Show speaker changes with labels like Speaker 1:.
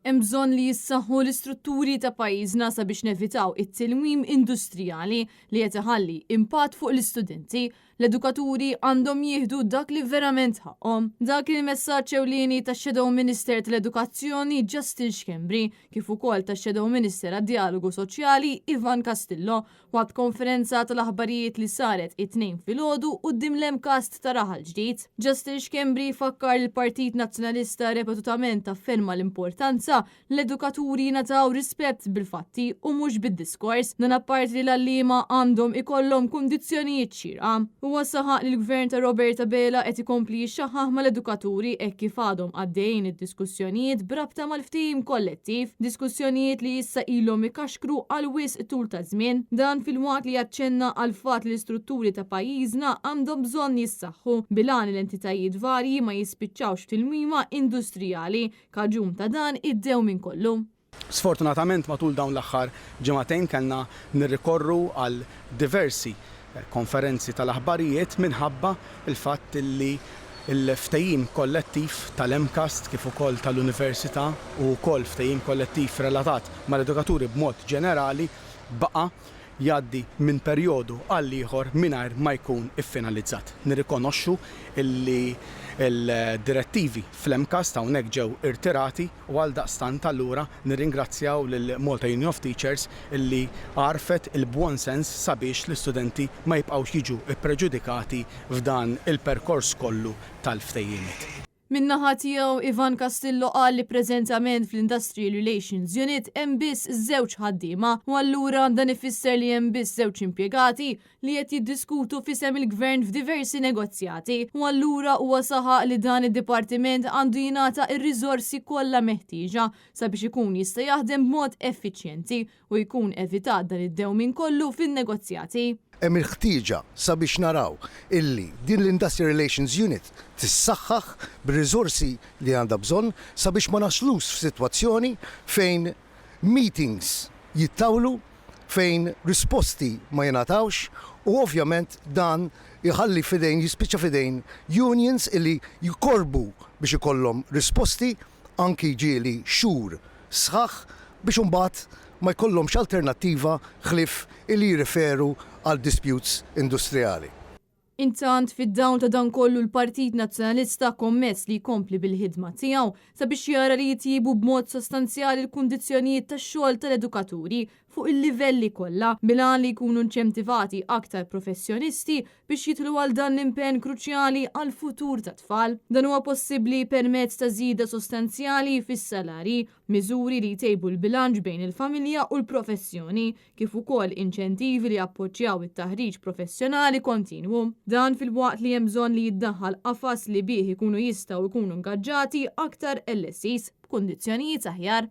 Speaker 1: Hemm bżonn li jissaħħu l-istrutturi ta' pajjiżna sabiex nevitaw it-tilwim industrijali li qed iħalli impatt fuq l-istudenti. L-edukaturi għandhom jieħdu dak li verament ħaqqhom. Dak il-messaġġ ewlieni tax-Shadow Minister tal-Edukazzjoni Justin Schembri kif ukoll tax-Shadow Minister għad-Djalogu Soċjali Ivan Castillo waqt konferenza tal-aħbarijiet li saret it-Tnejn filgħodu quddiem l-MCAST ta' Raħal Ġdid. Justin Schembri fakkar li l-Partit Nazzjonalista repetutament afferma l-importanza li l-edukaturi jingħataw rispett bil-fatti u mhux bid-diskors, dan apparti li l-għalliema għandhom ikollhom kundizzjonijiet xierqa. Huwa saħaq li l-Gvern ta' Robert Abela qed ikompli jixxaħħaħ mal-edukaturi hekk kif għadhom għaddejjin id-diskussjonijiet b'rabta mal-ftehim kollettiv, diskussjonijiet li issa ilhom ikaxkru għal wisq tul ta' żmien. Dan filwaqt li aċċenna għall-fatt li l-istrutturi ta' pajjiżna għandhom bżonn jissaħħu bil-għan li l-entitajiet varji ma jispiċċawx f'tilwima industrijali kaġun ta' dan id-dewmien kollu.
Speaker 2: Sfortunatament matul dawn l-aħħar ġimagħtejn kellna nirrikorru għal diversi konferenzi tal-aħbarijiet minħabba l-fatt li l-ftehim kollettiv tal-MCAST kif ukoll tal-Università u wkoll ftehim kollettiv relatat mal-edukaturi b'mod ġenerali baqa' jgħaddi minn perjodu għal ieħor mingħajr ma jkun iffinalizzat. Nirrikonoxxu li l-direttivi fl-MCAST hawnhekk ġew irtirati u għaldaqstant allura nirringrazzjaw lil Malta Union of Teachers li għarfet il-buon sens sabiex l-istudenti ma jibqgħux jiġu ppreġudikati f'dan il-perkors kollu tal-ftehimiet.
Speaker 1: Min-naħa tiegħu, Ivan Castillo qal li preżentament fl-Industrial Relations Unit hemm biss żewġ ħaddiema u allura dan ifisser li hemm biss żewġ impjegati li qed jiddiskutu f'isem il-Gvern f'diversi negozjati u allura huwa saħaq li dan id-dipartiment għandu jingħata r-riżorsi kollha meħtieġa sabiex ikun jista' jaħdem b'mod effiċjenti u jkun evitat dan id-dewmien kollu fin-negozjati.
Speaker 3: Hemm il-ħtieġa sabiex naraw illi din l-Industrial Relations Unit tissaħħaħ bir-riżorsi li għandha bżonn sabiex ma naslux f'sitwazzjoni fejn meetings jittawlu, fejn risposti ma jingħatawx u ovvjament dan iħalli f'idejn, jispiċċa f'idejn unions illi jkorbu biex ikollhom risposti anki ġieli xhur sħaħ biex imbagħad ma jkollhomx alternattiva ħlief illi jirriferu għal disputes industrijali.
Speaker 1: Intant, fid-dawl ta' dan kollu l-Partit Nazzjonalista kommess li jkompli bil-ħidma tiegħu sabiex jara li jitjiebu b'mod sostanzjali l-kundizzjonijiet tax-xogħol tal-edukaturi fuq il-livelli kollha bil-għan li jkunu inċentivati aktar professjonisti biex jidħlu għal dan l-impenn kruċjali għall-futur tat-tfal. Dan huwa possibbli permezz ta' żieda sostanzjali fis-salarji, miżuri li jtejbu l-bilanċ bejn il-familja u l-professjoni, kif ukoll inċentivi li jappoġġjaw it-taħriġ professjonali kontinwu. Dan filwaqt li hemm bżonn li jiddaħħal qafas li bih ikunu jistgħu jkunu ingaġġati aktar LSEs b'kundizzjonijiet aħjar.